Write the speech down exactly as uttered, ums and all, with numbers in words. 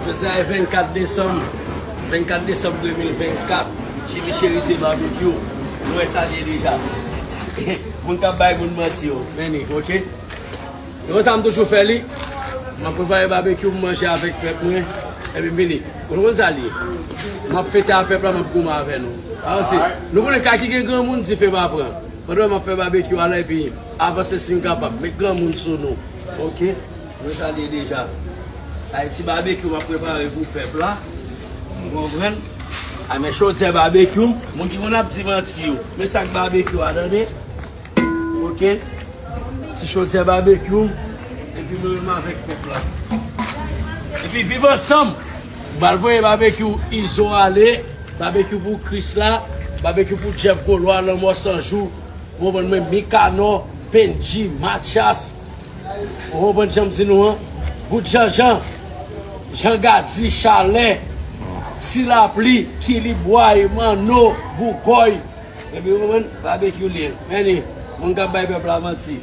Jodi a e vennkat desanm, vennkat desanm de mil vennkat. Jimmy Chérizier Barbecue. Nou wè sa l ye deja. Moun k ap bay moun manti yo. Men li, oke? E konsa m toujou fè li. M ap prepare babekyou pou m manje avèk pèp mwen. Epi m vini. Ou konn sa l ye. M ap fete a pèp la, m ap goumen avè nou. Avanse. Nou konnen kay ki gen granmoun, dife pa pran. Pandan m ap fè babekyou a la, epi avanse si n kapab. Met granmoun sou nou. Oke? Nou sa l ye deja. Ayiti babekyou m ap prepare pou pèp la. Ou konprann? A men chodyè babekyou. Moun ki konn ap di manti yo. Men sa k babekyou a, tande. Oke? Ti chodyè babekyou. Epi mwen menm avèk pèp la. Epi viv ansanm. M pral voye babekyou Izo ale. Babekyou pou Krisla. Babekyou pou Jeff Golwa, Lanmò San Jou. Ou konprann mwen? Mikanò, Benji, Mathias. Ou konprann jan m di nou an? Bout Janjan, Jan Gadi, Chalè, Ti Lapli, Kilibway, Manno, Boukòy. Epi ou konprann? Babekyou li ye. Men li, moun k ap bay pèp la manti.